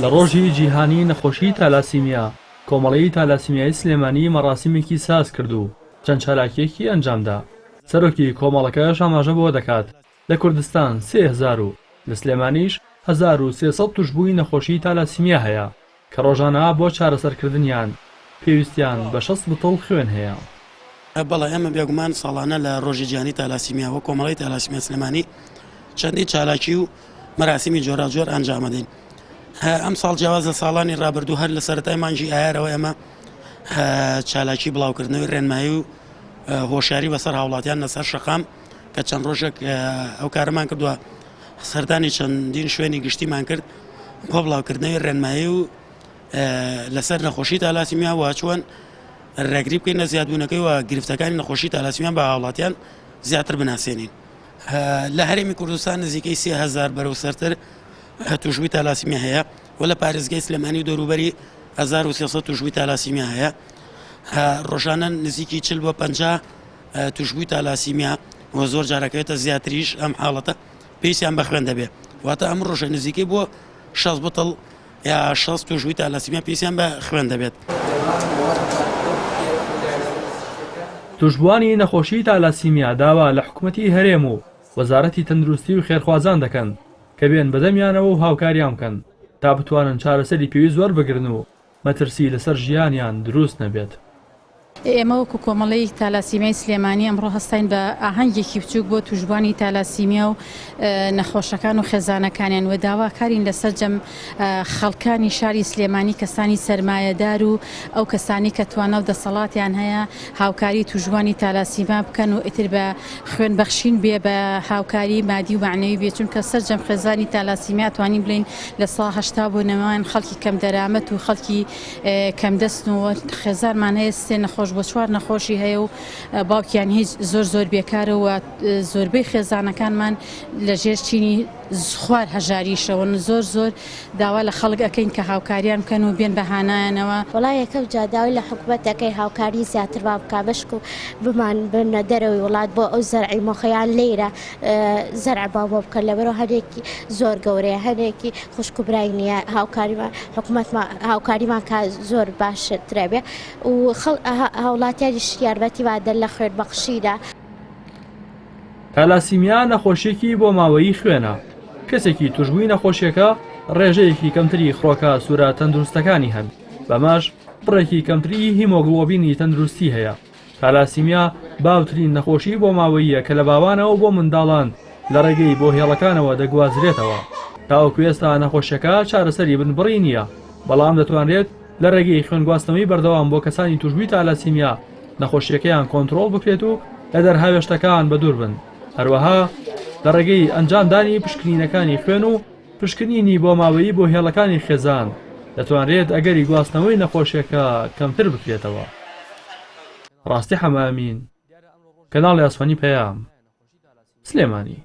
لە ڕۆژی جیهانی نەخۆشی تالاسیمیا، کۆمەڵەی تالاسیمیای سلێمانی مەڕاسیمێکی ساز کرد و چەند چالاکییەکی ئەنجامدا. سەرۆکی کۆمەڵەکەش ئاماژە بەوە دەکات، لە کوردستان 3000 و لە سلێمانیش 1300 تووشبووی نەخۆشی تالاسیمیا هەیە کە ڕۆژانە بۆ چارەسەرکردنیان پێویستیان بە 60 بتڵ خوێن هەیە. بەڵێ ئێمە بێگومان ساڵانە لە ڕۆژی جیهانی تالاسیمیا وەک کۆمەڵەی تالاسیمیا سلێمانی چەندین چالاکی و مەراسیمی جۆراوجۆر ئەنجامەدەین. ئەمساڵ جیاواز لە ساڵانی ڕابردوو هەر لە سەرەتای مانگی ئایارەوە ئێمە چالاکی بڵاوکردنەوەی ڕێنمایی و هۆشیاری بەسەر هاوڵاتیان لەسەر شەقام کە چەند ڕۆژێک ئەو کارەمان کردووە سەردانی چەندین شوێنی گشتیمان کرد بۆ بڵاوکردنەوەی ڕێنمایی و لەسەر نەخۆشی تالاسیمیا و چۆن ڕێگری بکەین لە زیادبوونەکەی و گرفتەکانی نەخۆشی تالاسیمیا بە هاوڵاتیان زیاتر بناسێنین. لە هەرێمی کوردستان نزیکەی 3000 بەرەو سەرتر توشبووی تالاسیمیا هەیە و لە پارێزگای سلێمانی و دەوروبەری 1300 توشبووی تالاسیمیا هەیە ڕۆژانە نزیکی 40 بۆ 50 توشبووی تالاسیمیا و زۆر جارەکەوێتە زیاتریش ئەم حاڵەتە پێویستیان بە خوێن دەبێت واتە ئەم ڕۆژە نزیکەی بۆ 60 بتڵ یا 60 توشبووی تالاسیمیا پێویستیان بە خوێن دەبێت. توشبووانی نەخۆشیی تالاسیمیا داوا لە حکومەتی هەرێم و وەزارەتی تەندروستی و خێرخوازان دەکەن کە بێن بەدەمیانەوە و هاوکاریان بکەن تا بتوانن چارەسەری پێویست وەربگرن و مەترسی لەسەر ژیانیان دروست نەبێت. ئێمە وەکو کۆمەڵەی تالاسیمیای سلێمانی ئەمڕۆ هەستاین بە ئاهەنگێکی بچووک بۆ تووشبووانی تالاسیمیا و نەخۆشەکان و خێزانەکانیان و داواکارین لە سەرجەم خەڵکانی شاری سلێمانی کەسانی سەرمایەدار و ئەو کەسانی کە توانا و دەسەڵاتیان هەیە هاوکاری تووشبووانی تالاسیما بکەن و ئیتر بە خوێن بەخشین بێ بە هاوکاری مادی و مەعنەوی بێ چونکە سەرجەم خێزانی تالاسیمیا توانین بڵێین 80% بۆ نەوان خەڵکی کەمدەرامەت و خەڵکی کەمدەستن و خێزانمان هەیە سێ نەخۆش بۆ چوار نەخۆشی هەیە و باوکیان هیچ زۆر زۆر بێکارە و زۆربەی خێزانەکانمان لە ژێر چینی خوار هەژاریشەوەن زۆر زۆر داوا لە خەڵک ئەکەین کە هاوکاریان بکەن و بێن بە هانایانەوە. وەڵا یەکەم جار داوای لە حکومەت دەکەین هاوکاری زیاترمان بکا بەشکو بمان ببنە دەرەوەی وڵات بۆ ئەو زەرعی مۆخەیان لێرە زەرعمان بۆ بکەن لەبەرئەوە هەنێکی زۆر گەورەیە هەنێکی خوشک و برای نییە هاوکاریمان حکومەتمان هاوکاریمان کا زۆر باشترە بێ و خەڵ هاوڵاتیانیش یارمەتیمان دەن لە خوێن بەخشینە. تالاسیمیا نەخۆشییەکی بۆماوەیی خوێنە، کەسێکی توشبووی نەخۆشییەکە ڕێژەیەکی کەمتری خڕۆکە سوورە تەندروستەکانی هەن، بەمەش بڕێکی کەمتری هیمۆگڵۆبینی تەندروستی هەیە. تالاسیمیا باوترین نەخۆشی بۆماوەییە کە لە باوانەوە بۆ منداڵان لە ڕێگەی بۆهێڵەکانەوە دەگوازرێتەوە. تاوەکو ئێستا نەخۆشیەکە چارەسەری بنبڕی نییە، بەڵام دەتوانرێت لە ڕێگەی خوێنگواستنەوەی بەردەوام بۆ کەسانی توشبووی تالاسیمیا نەخۆشیەکەیان کۆنترۆڵ بکرێت و لە دەرهاوێشتەکان بەدوور بن. هەروەها لە ڕێگەی ئەنجامدانی پشکنینەکانی خوێن و پشکنینی بۆماوەیی بۆ هێڵەکانی خێزان دەتوانرێت ئەگەری گواستنەوەی نەخۆشیەکە کەمتر بکرێتەوە. ڕاستی حەمە ئەمین، کەناڵی ئاسمانی پەیام، سلێمانی.